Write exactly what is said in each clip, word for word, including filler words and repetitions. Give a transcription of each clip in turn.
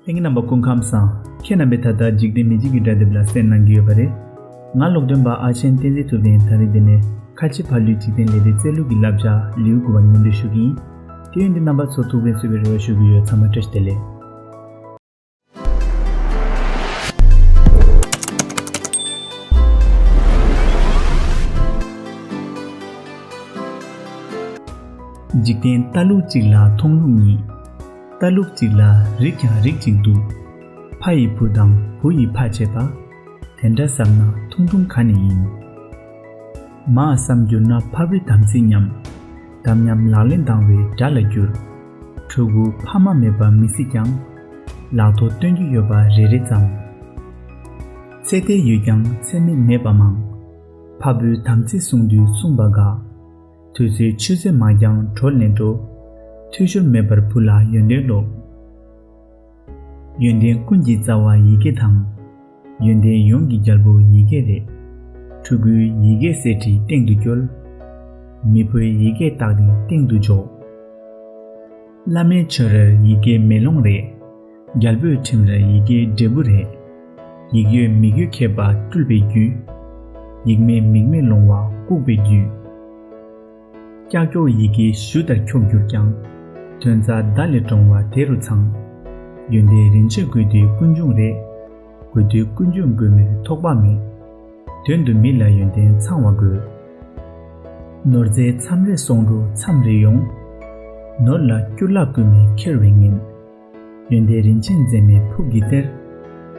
ལྷན་རྒྱས་རྣམ་པ་སྐུ་ཁམས་བཟང་། ཁྱེད་རྣམ་པས་ད་ལྟ་འཇིག་རྟེན་མི་འཇིག་གི་སྒྲ་དེབ་ལ་གསན་གནང་གི་ཡོད་པ་རེད། ང་ཀློག་འདོན་པ་ཨ་ཆེན་བསྟན་འཛིན་ཐུབ་བསྟན། ད་རེས་འདི་ནས་ཁ་ཆེ་ཕ་ལུའི་འཇིག་རྟེན་ལས་རིགས་རྩེ་ལུགས་ཀྱི་བསླབ་བྱ་ལེའུ་དགུ་པ་སྙན་སྒྲོན་ཞུ་གི་ཡིན། དེ་ཡིན་དུས་རྣམ་པ་ཚོ་ཐུགས་ཕན་གསོས་པའི་རེ་བ་ཞུ་གི་ཡོད། ཚང་མ་བཀྲ་ཤིས་བདེ་ལེགས། འཇིག་རྟེན་ལྟ་ལུགས་གཅིག་ལ་མཐོང་ལུགས་གཉིས། ལྟ་ལུགས་གཅིག་ལ་རིགས་ཀྱང་རིགས་གཅིག་འདུག། ཕ་ཡི་བུ་དང་བུ་ཡི་ཕ་བྱེད་པ། དེ་འདྲ་བསམ་ན་ཐུང་ཐུང་ག་ནས་ཡིན། མ་བསམ་འགྱུར་ན་ཕ་བུའི་དམ་ཚིག་ཉམས། དམ་ཉམས་ལག་ལེན་སྡང་བའི་དགྲ་ལ་འགྱུར། ཕྲུ་གུ་ཕ་མ་མེད་པ་མི་སྲིད་ཀྱང་། ལག་ཐོག་སྟོན་རྒྱུ་ཡོད་པ་རེ་རེ་ཙམ། ཚེ་མཐའ་ཡོད་ཀྱང་ཚེ་མེད་མེད་པ་མང་། ཕ་བུའི་དམ་ཚིག་བསྲུང་དུས་བསྲུངས་པ་དགའ། དུས་ཚོད་ཆུད་ཟོས་མང་ཀྱང་གྲོལ་ནས་འགྲོ། འཐུས་ཤོར་མེད་པར་བུ་ལ་ཡོན་ཏན་སློབ། ཡོན་ཏན་ཀུན་གྱི་རྩ་བ་ཡི་གེ་དང་། ཡོན་ཏན་ཡོངས་ཀྱི་རྒྱལ་པོ་ཡི་གེ་རེད། ཕྲུ་གུའི་ཡི་གེ་གསེར་ཁྲིའི་སྟེང་དུ་སྐྱོལ། མི་ཕོའི་ཡི་གེ་རྟགས་དེ་སྟེང་དུ་འཇོག། བླ་མའི་ཆོས་རར་ཡི་གེ་མེ་ལོང་རེད། རྒྱལ་པོའི་ཁྲིམས་རར་ཡི་གེ་འབྲས་བུ་རེད། ཡིག་ཡོད་མིག་ཡོད་མཁས་པ་སྤྲུལ་པའི་རྒྱུད། ཡིག་མེད་མིག་མེད་ལོང་བ་ལྐུགས་པའི་རྒྱུད། ཀྱག་ཀྱོག་ཡི་གེ་གཞུ་ལྟར་འཁྱོག་གྱུར་ཀྱང་། དོན་རྩ་མདའ་ལས་དྲོངས་པ་དེ་རུ་ཚང་། ཡོན་ཏན་རིན་ཆེན་དགོས་དུས་ཀུན་འབྱུང་རེད། དགོས་དུས་ཀུན་འབྱུང་དགོས་མེད་ཐོགས་པ་མེད། དོན་དུ་མི་ལ་ཡོན་ཏན་ཚང་བ་དགོས། ནོར་རྫས་མཚམས་རེ་སོང་འགྲོ་མཚམས་རེ་ཡོང་། ནོར་ལ་སྐྱུར་ལག་བསྐུལ་མི་ཁྱེར་བའི་ངན། ཡོན་ཏན་རིན་ཆེན་འཛད་མེད་ཕུགས་ཀྱི་གཏེར།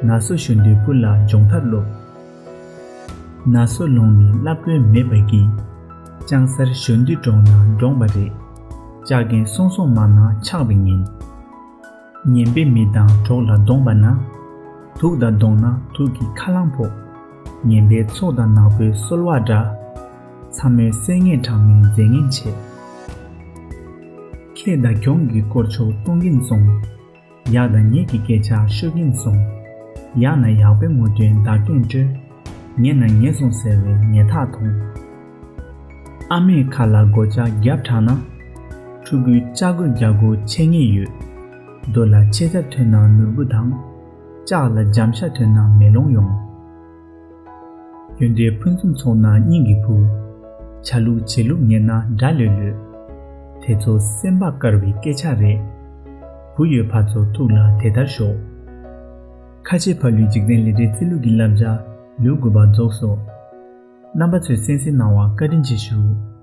ན་སོ་གཞོན་དུས་བུ་ལ་སྦྱོང་ཐར་སློབ། ན་སོ་ལོང་ནི་སློབ་དགོས་མེད་པ་གི། ལྕང་གསར་གཞོན་དུས་འགྲོགས་ན་འགྲོངས་པ་རེད། ལྕགས་རྒན་སོང་སོང་མ་ན་ཆགས་པའི་ངན། ངན་པས་མི་དང་གྲོགས་ལ་གདོང་པ་ན། དུག་དང་བསྡོངས་ན་དུག་གི་ཁ་རླངས་ཕོག། ངན་པའི་ཚོགས་དང་ནག་པོའི་སོལ་བ་འདྲ། ཚ་མོའི་སེང་ངེ་གྲང་མོའི་རྫས་ངན་བྱེད། ཁེ་དང་གྱོང་གི་དཀོར་ཆོག་གཏོང་གིན་སོང་། ཡག་དང་ཉེས་ཀྱི་སྐད་ཆ་ཤོད་ཀྱིན་སོང་། ཡག་ན་ཡག་པའི་ངོ་སྤྲོད་བདག་རྐྱེན་སྤྲོད། ཉེས་ན་ཉེས་སོང་ཟེར་བའི་ཉེས་ཐག་མཐོང་། ཨ་མས་ཁ་ལ་སྒོ་ལྕགས་རྒྱབ་དྲགས་ན། ཕྲུ་གུའི་ལྕགས་སྒོ་རྒྱག་སྒོ་ཆད་ངེས་ཡོད། རྡོ་ལ་ཆེ་ཚབ་ཐོན་ན་ནོར་བུ་དང་། ལྕགས་ལ་འཇམ་ཤ་ཐོན་ན་མེ་ལོང་ཡོང་། ཡོན་ཏན་ཕུན་སུམ་ཚོགས་ན་སྙིང་གི་བུ། བྱ་ལུགས་བྱེད་ལུགས་ངན་ན་དགྲ་ལོས་ལོས། དེ་ཚོ་སེམས་པ་དཀར་བའི་སྐད་ཆ་རེད། བུ་ཡོད་ཕ་ཚོ་ཐུགས་ལ་དེ་ལྟར་ཞོག། ཁ་ཆེ་ཕ་ལུའི་འཇིག་རྟེན་ལས་འབྲས་རྩེ་ལུགས་ཀྱི་བསླབ་བྱ་ལེའུ་དགུ་པ་རྫོགས་སོ། རྣམ་པ་ཚོས་གསན་གཟིགས་གནང་བར་བཀའ་དྲིན་ཆེ་ཞུ།